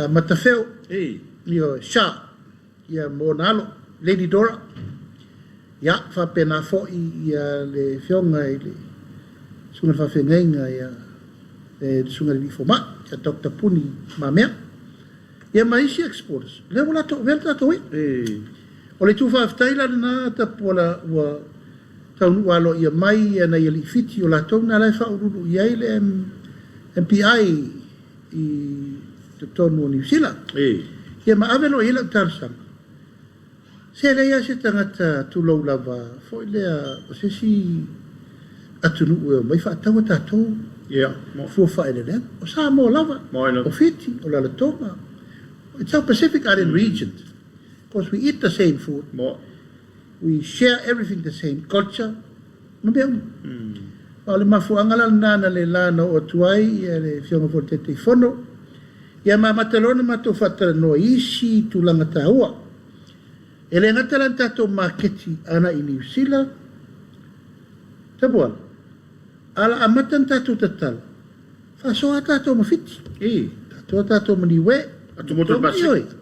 Matafeo, ioe, Sha, ia ma ona alo, Lady Dora, ia, faapena foi le Afioga i le Susuga i le Faafeagaiga ia le Susuga i le Alii Fomai ia Doctor Puni Mamea, ia ma isi exporters, lea ua latou avea le tatou i'a. O le itu faafetai la lena Tapuala ua taunuu aloaia mai nai alii Fiti, o latou na la e faauluulu i ai le MPI i totonu o Niu Sila. Ia ma ave loa i ai lau talosaga, se leai lava se tagata tulou lava foi lea o se isi atunuu e omai faatau a tatou fua faaeleeleaga. O Samoa lava, o Fiti, o Lalotoga, it's our Pacific Island region, because we eat the same food, we share everything the same, culture, ma mea uma. Ma o le mafuaaga la lena na le la na oo atu ai le Afioga foi i le Taitaifono, ia ma amata loa ona matou faatalanoa i isi tulaga taua. E le gata la i le tatou maketi agai i Niu Sila, Tapuala, a o le a amata ona tatou tatala, faasoa tatou ma Fiti, faasoa tatou ma Niue, Atumotu o le Pasefika.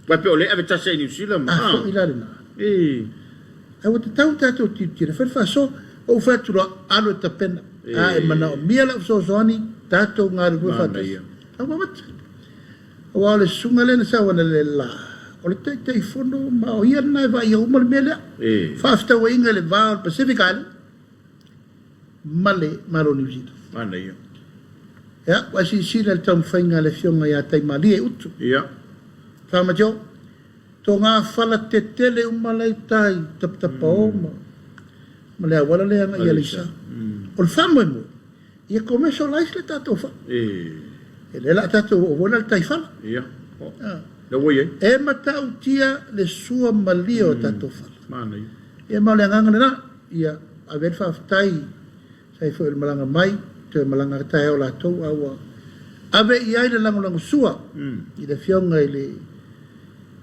Aua pei o lea e ave tasi lava i Niu Sila ma. A foi la lena. Ae ua tatau ona tatou tilotilo e fai le faasoa. Ua ou fai atu loa, alu e tapena. A e manaomia lau fesoasoani, tatou galulue faatasi. A ua amata. Aua o le susuga lea na sau analeila, o le Taitaifono ma o ia lena e vaaia uma le mea lea. Faafetauaiga i le va o le Pacific Island ma le Malo o Niu Sila. Manaia. Ia, ua e silasila i le taumafaiga a le Afioga ia Taimalie Utu. Ia. Farmer Joe, togafala tetele uma la i uta i Tapatapao ma le auala lea agai i Aleisa. O le faamoemoe, ia commercialize le tatou faa. E le la tatou oo foi la i le taifala. Ia. Lea ua i ai. E matautia le sua malie o tatou fala. Manaia. Ia ma o le agaga lena, ia ave ai le faafetai sa ai foi o le malaga mai, toe malaga taeao latou, a ua ave i ai le lagolagosua i le Afioga i le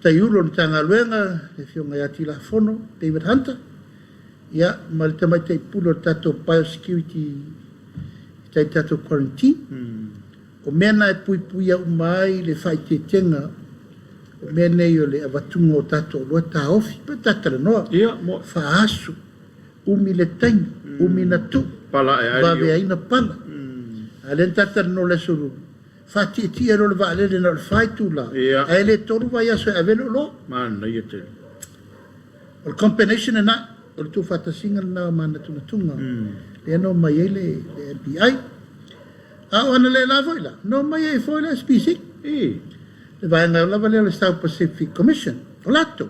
Taiulu o le Matagaluega, le Afioga ia Tilafono David Hunter, ia ma le tamaitai pule o le tatou biosecurity i tai tatou quarantine. O mea na e puipuia uma ai le faaeteetega o mea nei o le avatuga o tatou oloa e taofi. Pe ta talanoa, faaasu, umi le taimi, umi na tuu, vave ai na pala. A o lea na ta talanoa i le aso Lulu, faatietie loa le vaalele na o le 4 itula, ae le 3 vaiaso e ave le oloa. Manaia tele. O le combination lena, o le tuufaatasiga lena o manatunatuga lea na omai ai le MPI. A o analeila foi la, na omai ai foi le SPC, le vaega lava lea o le South Pacific Commission. O latou,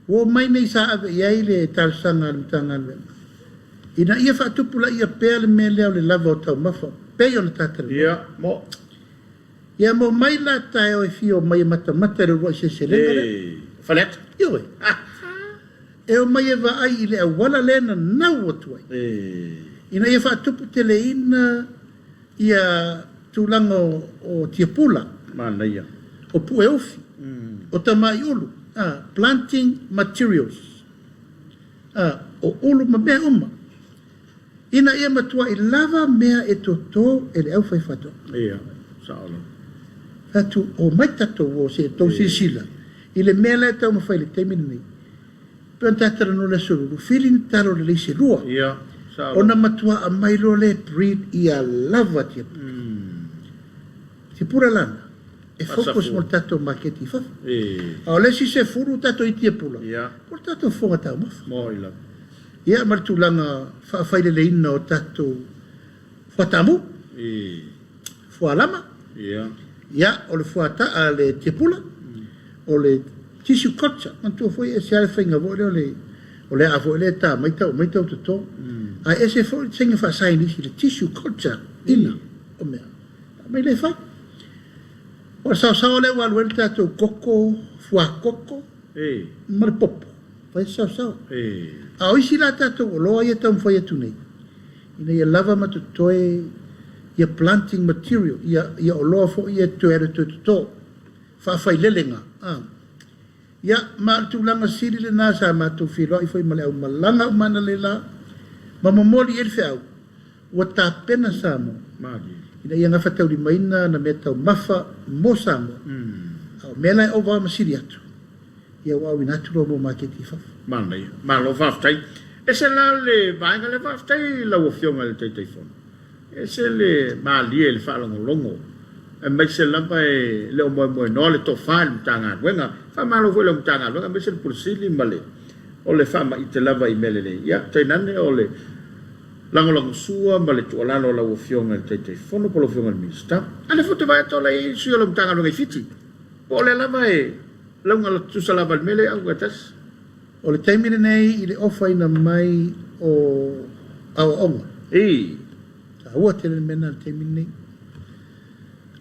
ua omai nei sa ave i ai le talosaga a le Matagaluega, ina ia faatupulaia pea le mea lea o le lava o taumafa, pei ona ta talanoa. Ia ma omai la taeao e fia omai e matamata i le uluai seleselega lea. Faleata. Ioe. E omai e vaai i le auala lea na nau atu ai. Ina ia faatuputeleina ia tulaga o tiapula. Manaia. O pueufi. O tamaiulu. Planting materials. O ulu ma mea uma. Ina ia matuai lava mea e toto e le aufaifaatoaga. Ia, sao lava. Fai atu, omai tatou o se i tou silasila i le mea la e taumafai i le taimi lenei. Pei ona ta talanoa i le aso Lulu, fili ni talo lelei se lua. Ia, sao lava. Ona matua aumai loa lea breed ia lava tiapula. Tiapula lana, e focus mo le tatou maketi i fafo. A o le isi 10 tatou i tiapula, mo le tatou fofoga taumafa. Moi lava. Ia ma le tulaga faafaileleina o tatou fuataamu, fualama, ia o le fuataa le tiapula, o le tissue culture. Manatua foi e ese lava le faiga foi lea o le aa foi lea e ta mai tau mai tau toto. Ae ese foi le faiga faasaienisi le tissue culture ina o mea. Aumai lea e fai. O le saosaoa lea ua alu ai le tatou koko, fuakoko ma le popo. Fai se saosaoa. A o isi la tatou oloa ia e taumafai atu nei, ina ia lava ma totoe ia planting material, ia oloa foi ia e toe alu e toe toto, faafailelega. Ia, ma o le tulaga sili lena sa matou feiloai foi ma le aumalaga uma analeila, ma momoli i ai le feau, ua tapena Samoa ina ia gafataulimaina ana meataumafa mo Samoa, a o mea la e ova ma sili atu, ia ua auina atu loa mo maketi i fafo. Manaia. Malo faafetai. Ese la le vaega lea, faafetai i lau Afioga i le Taitaifono. Ese le malie i le faalogologo, aemaise lava e le o moemoenoa le tofa i le Matagaluega. Faamalo foi i lau Matagaluega aemaise le Pule Sili ma le o le faamaite lava i mea lelei. Ia, tainane o le lagolagosua ma le tuualalo a lau Afioga i le Taitaifono po o lau Afioga i le Minisita. A o lea foi ou te vaai atu o la e i ai le sui o lau Matagaluega i Fiti. Po o lea lava e lauga tutusa lava i le mea lea e auga e tasi. O le taimi lenei i le ofaina mai o aoaoga. Ii. Taua tele le mea lena i le taimi lenei.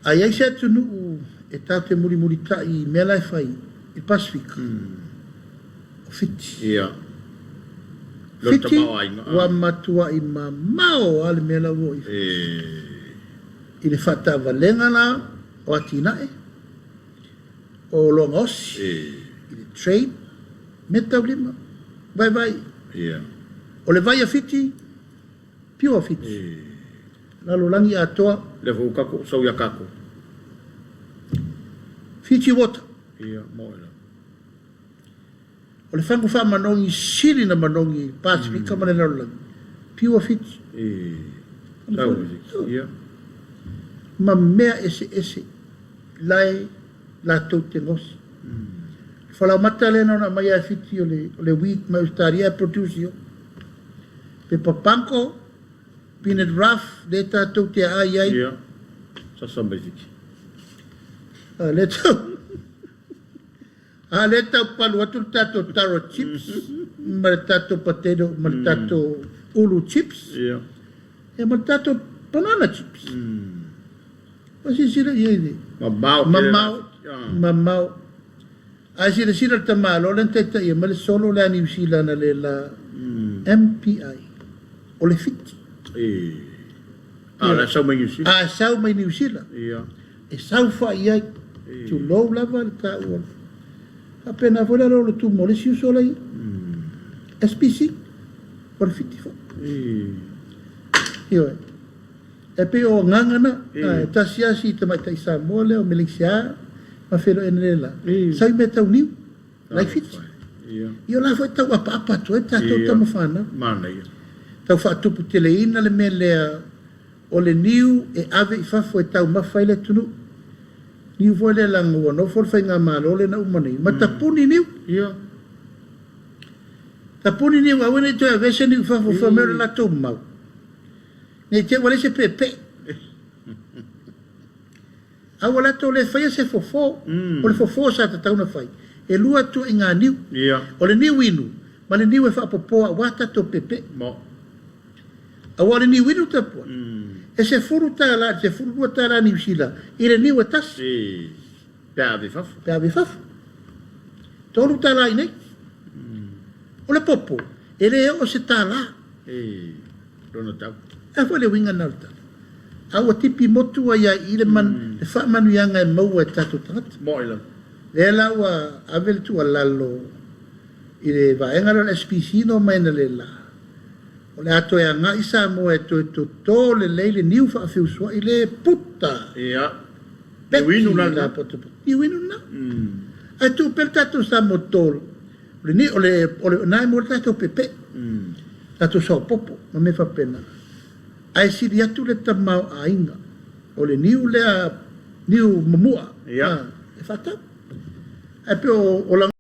A i ai se atunuu e tatou te mulimulitai i mea la e fai i le Pasefika, o Fiti. Ia. Lona Fiti, tamaoaiga. ua matuai mamao lava le mea la ua oo i Fiti. I le faataavalega la o atinae, o oloa gaosi, i le trade, meataulima, vaivai. O le vai a Fiti, pure Fiti. Lalolagi atoa. Lea foi ua tatou sau ia tatou. Fiji water. Ia, moe lava. O le fagu faamanogi sili na manogi i le Pasefika ma le lalolagi, pure Fiji. Sau i Fiti. Ia. Ma mea eseese lae latou te gaosi. Le falaomata lea na ona aumaia e Fiti o le, o le wheat mai Ausetalia e produce i o. Pepa panko, peanut rough, lea tatou te aai ai. Ia. Sasa mai Fiti. A lea tau a lea tau palu atu le tatou taro chips ma le tatou potato ma le tatou ulu chips. Ia. Ia ma le tatou banana chips. Ua silasila i ai le Mamao tele la mamao, Fiti. Ah. mamao. Ae silasila le tamaloa lea na taitaia mai le solo lea a Niu Sila na le la MPI o le Fiti. A o la e sau mai Niu Sila. A sau mai Niu Sila. Ia. E sau fai i ai. Tulou lava le taua. Faapena foi la le tumu o le isi uso la i ai. SPC o le Fiti foi. Ioe. E pei o agaga na, e tasi lava si tamaitai Samoa lea o Meleisia ma feiloai ana le la, sau i mea tau niu, la i Fiti. Ia o la foi e tau apaapa atu ai tatou tama fanau. Tau faatuputeleina le mea lea o le niu e ave i fafo e taumafa ai le atunuu. Niu foi lea leaga ua nofo le faigamalo lea na uma nei ma tapuni niu. Tapuni niu aua ne i toe avea se niu i fafo fai mai o le latou mau. Ne i te i ua leai se peepee. A ua latou le faia se fofo. O le fofo sa tatau ona fai, e lua ituaiga niu. O le niu inu ma le niu e faapopoa aua tatou peepee. Aua o le niu inu tapuai, e $10 i le $12 Niu Sila i le niu e tasi. Pe a ave i fafo. Pe a ave i fafo. $3 i inei. O le popo, e le oo se $1. Lona tau. E a foi le uiga lena o le tala? A ua tipi motu ai lava i i le le faamanuiaga e maua e tatou tagata. Moe lava. Lea la ua ave le tuualalo i le vaega lea o le SPC na omai analeila, o le a toe agai Samoa e toe toto lelei le niu faafeusuai le puta. Ia. Niu inu la lena. Niu inu lena. Ae tuu pea le tatou Samoa Tall, o le niu, o le, o le, na e maua ai le tatou peepee. Tatou saopopo ma mea faapena. Ae sili atu le tamaoaiga o le niu lea, niu mamua, e faatau. Ae pei o, o.